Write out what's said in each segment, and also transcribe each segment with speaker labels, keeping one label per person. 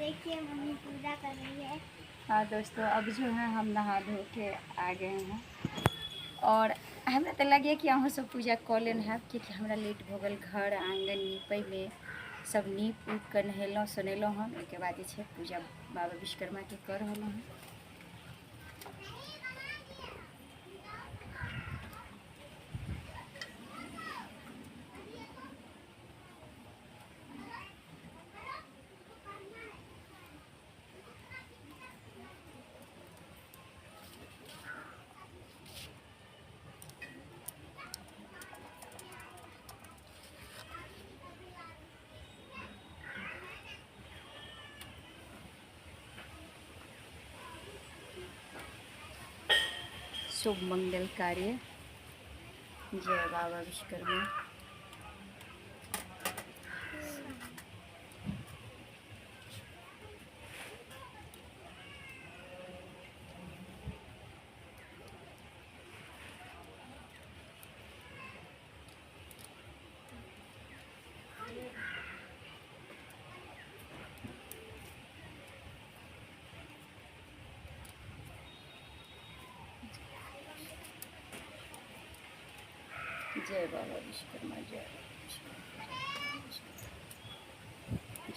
Speaker 1: देखिए मम्मी पूजा कर रही है।
Speaker 2: हाँ दोस्तों, अब जो है हम नहा धो के आ गए हैं और हमरा तो लगे कि अहाँ सब पूजा कऽ लेने हैब, कियाकि हमरा लेट भऽ गेल। घर आङ्गन नीपैमे सब नीप उप कऽ नहेलहुँ सोनेलहुँ हन, ओहिके बाद जे छै पूजा बाबा विश्वकर्माके कऽ रहलहुँ हन। शुभ मंगल कार्य, जय बाबा विश्वकर्मा। जय बाबा विश्वकर्मा, जय बाबा विश्वकर्मा,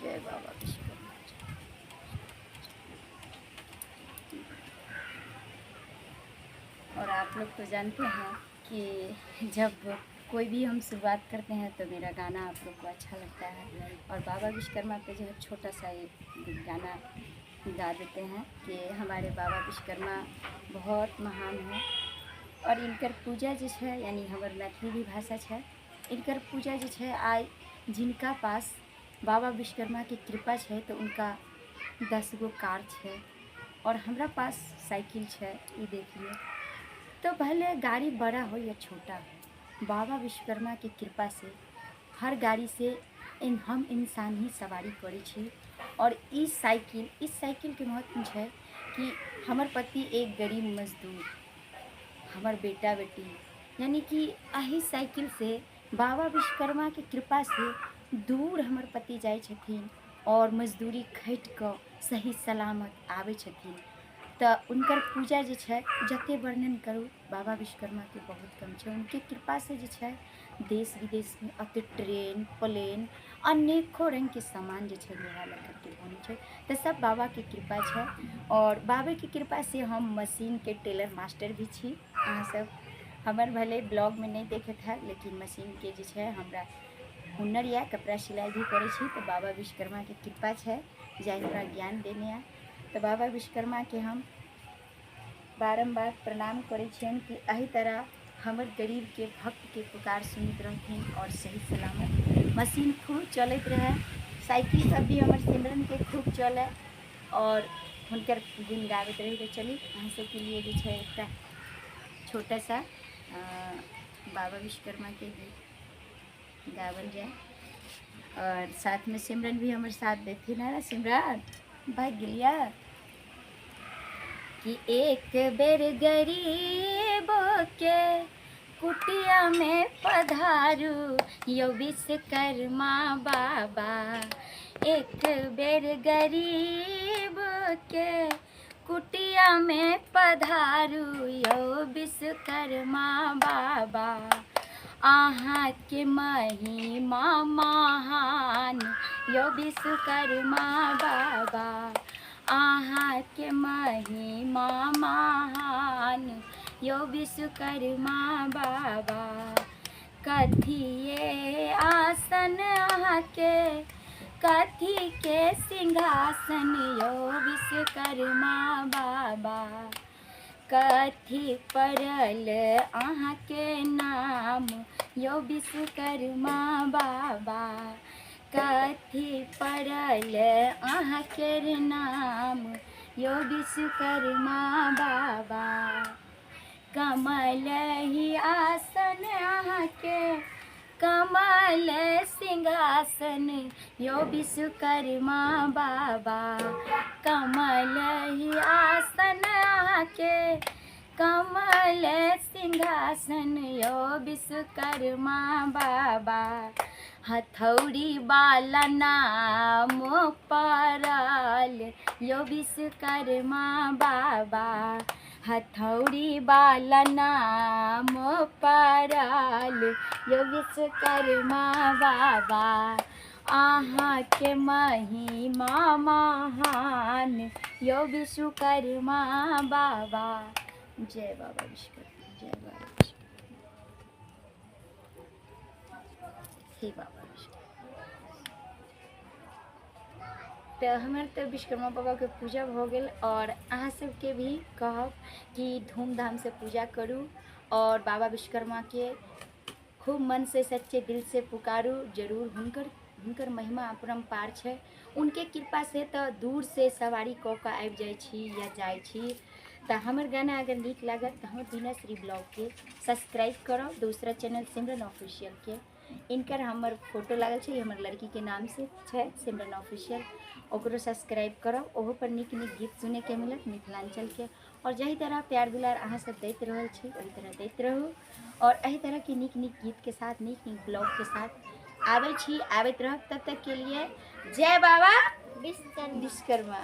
Speaker 2: जय बाबा विश्वकर्मा। और आप लोग तो जानते हैं कि जब कोई भी हम शुरुआत करते हैं तो मेरा गाना आप लोग को अच्छा लगता है और बाबा विश्वकर्मा पे जो है छोटा सा एक गाना गा देते हैं कि हमारे बाबा विश्वकर्मा बहुत महान हैं और इनकर पूजा जे छै, यानी हमर मैथिली भी भाषा छै, इनकर पूजा जे छै आइ जिनका पास बाबा विश्वकर्माके कृपा छै तो उनका 10 गो कार छै और हमरा पास साइकिल छै, ई देखिए। तो भले गाड़ी बड़ा हो या छोटा हो, बाबा विश्वकर्मा के कृपा से हर गाड़ी से हम इंसान ही सवारी करै छी। और इस साइकिल के महत्व छै कि हमर पति एक गरीब मजदूर, हमर बेटा बेटी, यानी कि एही साइकिल से बाबा विश्वकर्मा के कृपा से दूर हमर पति जाइ छथिन और मजदूरी खटि कऽ सही सलामत आबै छथिन। तऽ हुनकर पूजा जे छै जते वर्णन करू बाबा विश्वकर्माके बहुत कम छै। उनके कृपासँ जे छै देश विदेशमे अते ट्रेन प्लेन अनेको रङ्गके सामान जे छै लोहा लक्कड़के बनै छै, तऽ सब बाबाके कृपा छै। और बाबाके कृपासँ हम मशीनके टेलर मास्टर भी छी। अहाँ सब हमर भले ब्लॉगमे नहि देखैत हैब, लेकिन मशीनके जे छै हमरा हुनर यऽ, कपड़ा सिलाइ भी करै छी। तऽ बाबा विश्वकर्माके कृपा छै जे हमरा ज्ञान देने यऽ। तऽ बाबा विश्वकर्माके हम बारम्बार प्रणाम करै छियनि कि एहि तरह हमर गरीबके भक्तके पुकार सुनैत रहथिन और सही सलामत मशीन खूब चलैत रहै, साइकिल सब भी हमर सिमरनके खूब चलै और हुनकर गुण गाबैत रही। तऽ चली अहाँ सबके लिए जे छै एकटा छोटा सा बाबा विश्वकर्माके गीत गावल जाय और साथ में सिमरन भी हमर साथ देथिन। है ना सिमरन, भाग गेलियै कि एक बेर गरीब के कुटिया में पधारू यो विश्वकर्मा बाबा, एक बेर गरीब के कुटिया में पधारू यो विश्वकर्मा बाबा, अहाँ के महिमा महान यो विश्वकर्मा बाबा, अहाँ के महिमा महान यो विश्वकर्मा बाबा, कथिए आसन अहाँ के कथी के सिंहासन यो विश्वकर्मा बाबा, कथी पड़ल अहाँ के नाम यो विश्वकर्मा बाबा, कथी पड़ल अहाँ के नाम यो विश्वकर्मा बाबा, कमल ही आसन अहाँ के कमल सिंहासन यो विश्वकर्मा बाबा, कमल ही आसन अहाँ के कमल सिंहासन यो विश्वकर्मा बाबा, हथौड़ी वाला नाम पड़ल यो विश्वकर्मा बाबा, हथौड़ी वाला नाम पड़ल यो विश्वकर्मा बाबा। अहाँके महिमा महान यो विश्वकर्मा बाबा। जय बाबा विश्वकर्मा, जय बाबा विश्वकर्मा, हे बाबा विश्वकर्मा। तऽ हमर तऽ विश्वकर्मा बाबाके पूजा भऽ गेल। और अहाँ सबके भी कहब कि धूमधामसँ पूजा करू और बाबा विश्वकर्माके खूब मन से सच्चे दिल से पुकारू। जरूर हुनकर हुनकर महिमा अपरम्पार छै, उनके कृपा से तऽ दूर से सवारी कऽ कऽ आबि जाइ छी या जाइ छी। तऽ हमर गाना अगर नीक लागत तऽ हमर बीना श्री ब्लॉगके सब्सक्राइब करब। दूसरा चैनल सिमरन ऑफिशियलके इनकर हमर फोटो लागल छै, हमर लड़कीके नाम से छै सिमरन ऑफिशियल, ओकरो सब्सक्राइब करब। ओहो पर नीक नीक गीत सुनैके मिलत मिथिलाञ्चलके। और जाहि तरह प्यार दुलार अहाँ सब दैत रहल छी ओहि तरह दैत रहू और एहि तरहके नीक नीक गीतके साथ नीक नीक ब्लॉगके साथ आबै छी, आबैत रहब। तब तक के लिए जय बाबा
Speaker 1: विश्वकर्मा।
Speaker 2: विश्वकर्मा।